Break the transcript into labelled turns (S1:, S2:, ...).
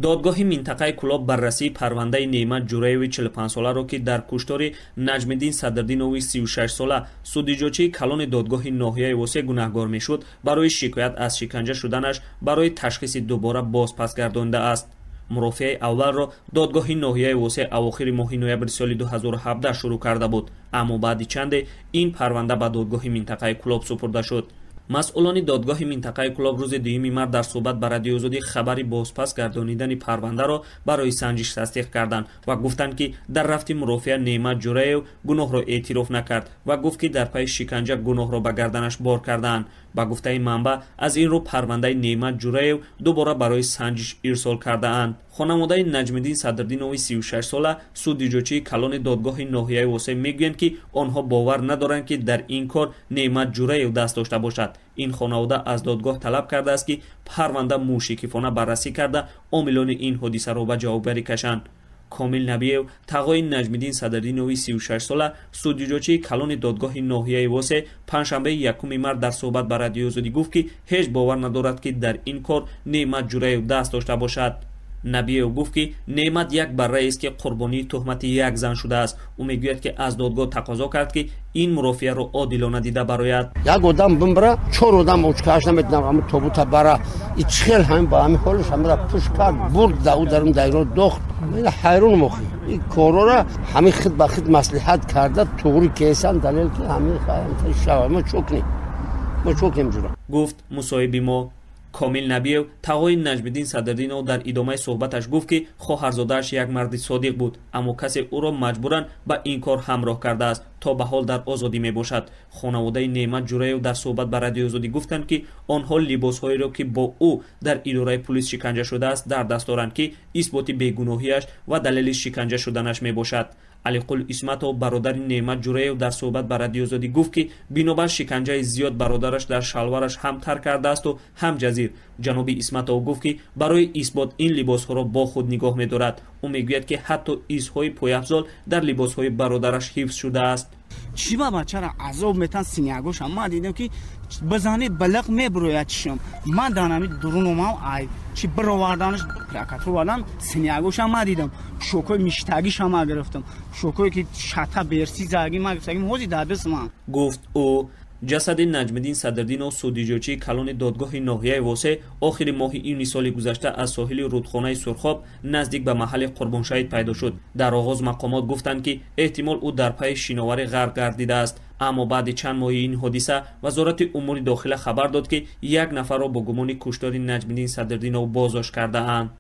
S1: Додгоҳи минтақаи Кӯлоб баррасии парвандаи Неъмат Ҷураеви 45-соларо, ки дар куштори Наҷмиддин Садриддинови 36-сола судиҷочии калони додгоҳи ноҳияи Восеъ гунаҳгор мешуд, барои шикоят аз шиканҷа шуданаш барои ташхиси дубора бозпас гардондааст. Мурофиаи аввалро додгоҳи ноҳияи Восеъ авохири моҳи ноябри соли 2017 шурӯъ карда буд, аммо баъди чанде ин парванда ба додгоҳи минтақаи Кӯлоб супурда шуд. Масъулони додгоҳи минтақаи Кӯлоб рӯзи 2 март дар суҳбат ба Радиои Озодӣ хабари бозпас гардонидани парвандаро барои санҷиш тасдиқ карданд ва гуфтанд, ки дар рафти мурофиа Неъмат Ҷураев гуноҳро эътироф накард ва гуфт, ки дар пайи шиканҷа гуноҳро ба гарданаш бор кардаанд. Ба гуфтаи манбаъ, аз ин рӯ парвандаи Неъмат Ҷураев дубора барои санҷиш ирсол кардаанд. Хонаводаи Наҷмиддин Садриддинови 36-сола судиҷочии калони додгоҳи ноҳияи Восеъ мегӯянд, ки онҳо бовар надоранд, ки дар ин кор Неъмат Ҷураев даст дошта бошад. Ин хонавода аз додгоҳ талаб кардааст, ки парванда мушикифона баррасӣ карда, омилони ин ҳодисаро ба ҷавобгарӣ кашанд. Комил Набиев, тағои Наҷмиддин Садриддинови 36-сола, судиҷочии калони додгоҳи ноҳияи Восеъ, панҷшанбаи 1 март дар суҳбат ба Радиои Озодӣ гуфт, ки ҳеҷ бовар надорад, ки дар ин кор Неъмат Ҷураев даст дошта бошад. Набиев гуфт, ки Неъмат як барраест, ки қурбонии туҳмати як зан шудааст. Ӯ мегӯяд, ки аз додгоҳ тақозо кард, ки ин мурофиаро одилона дида барояд.
S2: Як одам бимбара, 4 одам очкааш наметунам, ҳамин тобута бара. И чихел ҳамин ба ҳамин ҳолаш ҳамира пуш кард, бурд да ӯ дарун дайро дохт. Ман ҳайрон мохи. Ин корора ҳамин хид ба хид маслиҳат карда, туғри кесан далел, ки ҳамин шава. Мо чӯкнем. Мо чӯкнем ҷура.
S1: Гуфт мусоҳиби мо. Комил Набиев, тағои Наҷмиддин Садриддинов, дар идомаи суҳбаташ гуфт, ки хоҳарзодааш як марди содиқ буд, аммо касе ӯро маҷбуран ба ин кор ҳамроҳ кардааст, то ба ҳол дар озодӣ мебошад. Хонаводаи Неъмат Ҷураев дар суҳбат ба Радиои Озодӣ гуфтанд, ки онҳо либосҳоеро, ки бо ӯ дар идораи пулис шиканҷа шудааст, дар даст доранд, ки исботи бегуноҳиаш ва далели шиканҷа шуданаш мебошад. Алиқул Исматов, бародари Неъмат Ҷураев, дар суҳбат ба Радиои Озодӣ гуфт, ки бинобар шиканҷаи зиёд бародараш дар шалвараш ҳам тар кардаасту ҳам ҷазир. Ҷаноби Исматов гуфт, ки барои исбот ин либосҳоро бо худ нигоҳ медорад. Ӯ мегӯяд, ки ҳатто изҳои пойафзол дар либосҳои бародараш ҳифз шудааст.
S3: Чӣ ба бачара азоб метан синягоша? Ман дидам, ки бизани балиқ мебирояд чишам. Ман дар ҳамин дуруномам ай чӣ бироварданаш прокатур вардан синягоша ман дидам. Шокои миштагиша ман гирифтам. Шокое ки шата берси заги ман гирифтагим, ҳози дар даст ман.
S1: Гуфт ӯ. Ҷасади Наҷмиддин Садриддинов, судиҷочии калони додгоҳи ноҳияи Восеъ, охири моҳи июни соли гузашта аз соҳили рудхонаи Сурхоб наздик ба маҳалли Қурбоншаҳид пайдо шуд. Дар оғоз мақомот гуфтанд, ки эҳтимол ӯ дар пайи шиноварӣ ғарқ гардидааст, аммо баъди чанд моҳи ин ҳодиса Вазорати умури дохила хабар дод, ки як нафарро бо гумони куштори Наҷмиддин Садриддинов боздошт кардаанд.